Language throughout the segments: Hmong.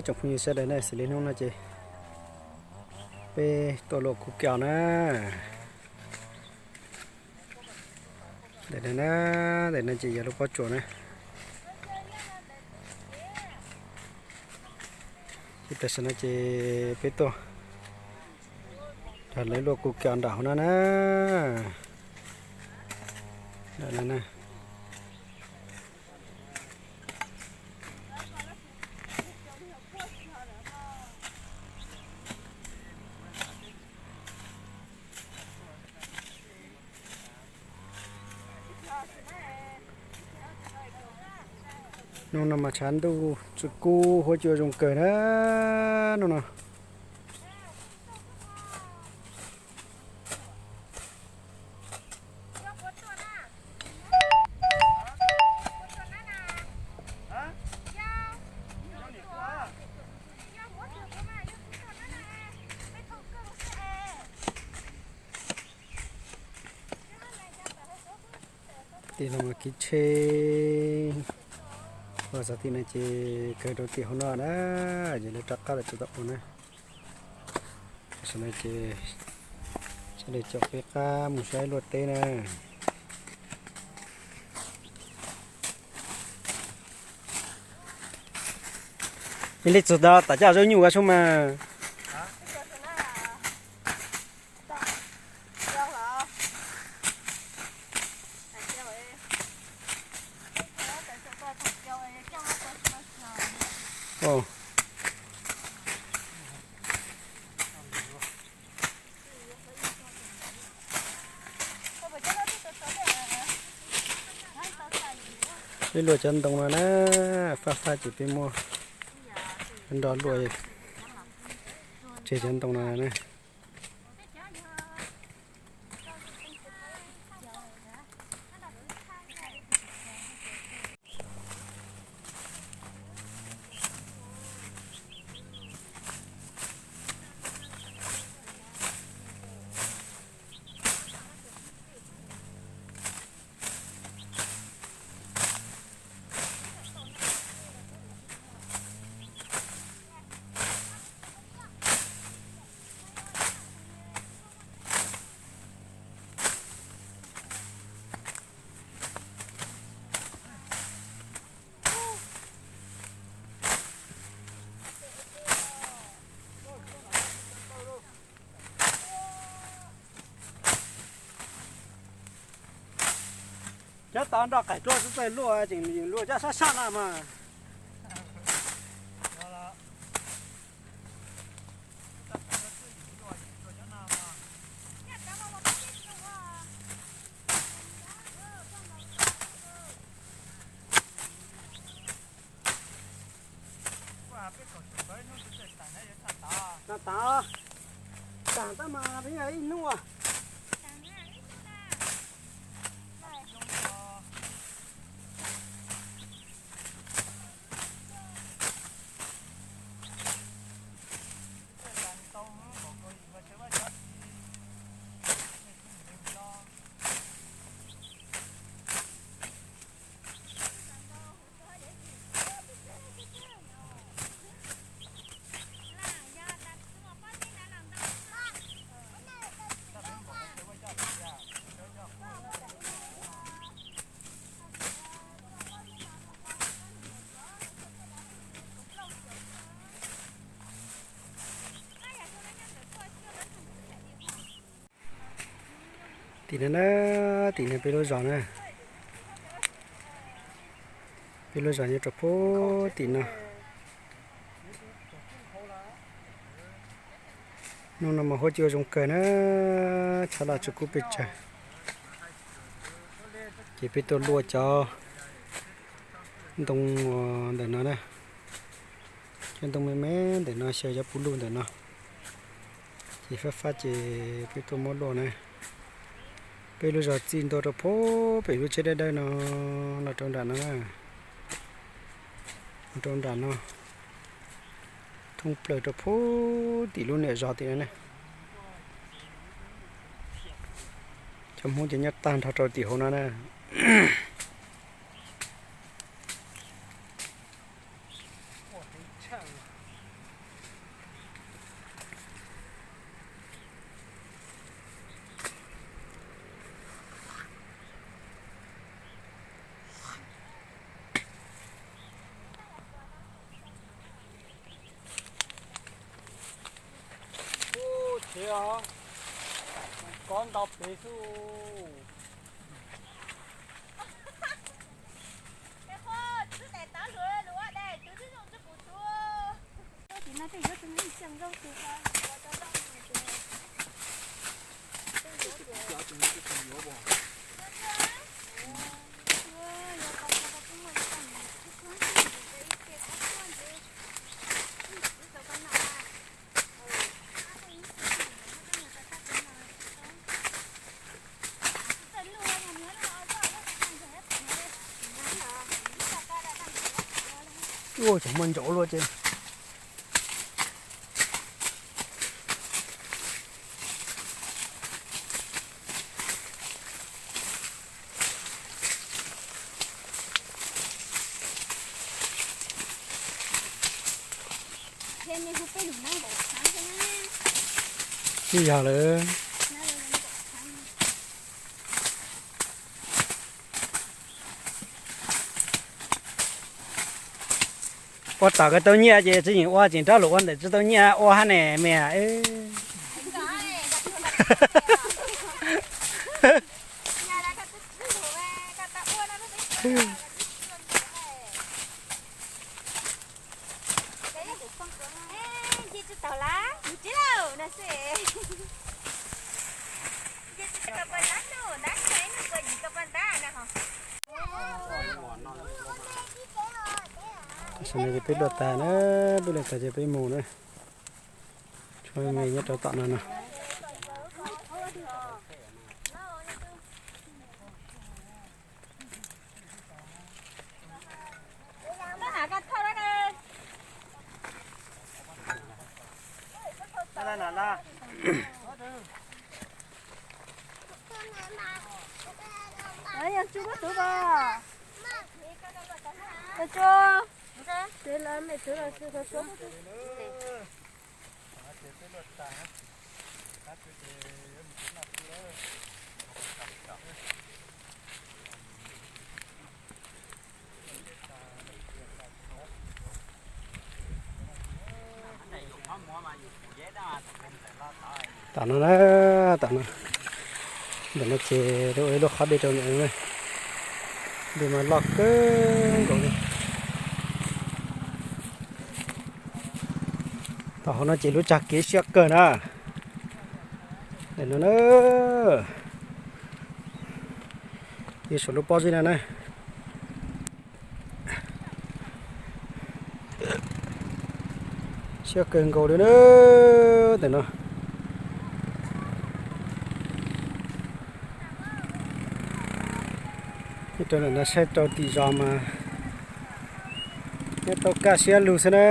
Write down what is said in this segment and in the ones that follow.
Tsoom phooj ywg sawv daws na, xws li hnub no ces peb tuaj luaj kuv kios na. Ntawm no na, ntawm no ces yog lub pob tsuas na. Ces tam sim no ces peb tuaj nrog lawv luaj kuv kios nram hauv no na. Ntawm no na. Hnub no mas tshav ntuj tsis kub, huab cua zoo kawg na hnub no. Tim no mas kev tsheb, ua xav tim no ces kawg rau tim hauv no na, ces lawv rov qab lawm tsis tau ua na. Tam sim no ces sawv daws caum peb qab mus saib luaj teb na. Yog li txog tas coj zaub nyuj ua sub mas. Peb luaj cov ntoo no na, fab fab ces peb muab nrog luaj tseg cov ntoo no na. Cov tod nrog qaim dua xwb, txawj luaj, tseem luaj cov sab sab na mas. Tag tag, tag tab mas peb yog ib hnub. Tim no na, tim no peb lub zos na. Peb lub zos nyob rau pem tim no. Hnub no mas huab cua zoo kawg na, tshav los tsis kub pes tsawg. Ces peb tuaj luaj cov ntoo ntawm no na, cov ntoo me me ntawm no xyaw cov puv luj ntawm no. Ces fab fab ces peb tuaj muab luaj na. Peb lub zos txij ntua rau pem lub tsheb dawb dawb no, los rau nram no na, los rau nram no, thoob plaws rau pem tim lub niam zos tim no na. Cov Hmoob ces nyob tag nrho rau tim hauv no na. Pem os, kob nto pem xwb. Ua cov muaj ntsaum luaj ces. Tsis yog lawm. Ua tom koj tau nyiaj ces tsis yeem ua, tseem rov lug ua ntawm tsis tau nyiaj ua hab ne me. Tam sim no ces peb luaj tag na, peb luaj tag ces peb mus na. Tshuav me nyob rau tom no no. Tom no na, tom no, ntawm no ces ua ib lub qhov dej rau ntawm no, dej mas loj kawg nkaus li. Tom hauv no ces lub tsag kev siab kawg na. Ntawm no na, yog saum lub pob zeb no na. Siab kawg nkaus li na, ntawm no. Nyob rau ntawm no saib rau tim zos mas nyob tau kaj siab lug xwb na.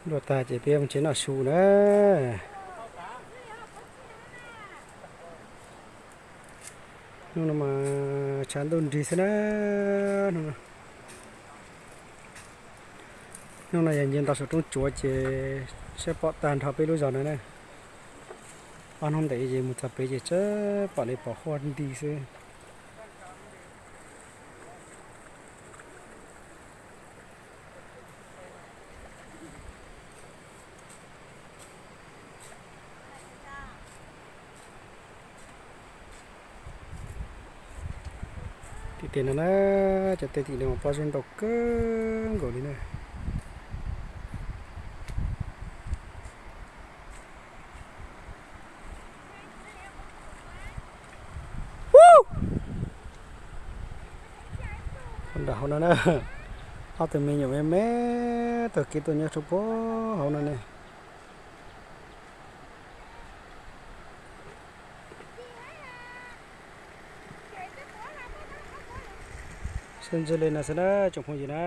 Luaj tag ces peb mus tsev noj su na. Hnub no mas tshav ntuj nrig xwb na. Hnub no yog nce nto saum roob tsuav ces saib pom tag nrho peb lub zos no na. Ob hnub ntev ces mus txog pem ces tsis pom li, pom huab nti xwb. Tim tej no na, cov tej tim no pob zeb ntau kawg nkaus li na. Nram hauv no na, ob tug me nyuam me me taug kev tuaj nyob rau puag hauv no ne. Sib ntsib li no xwb na tsoom phooj ywg na.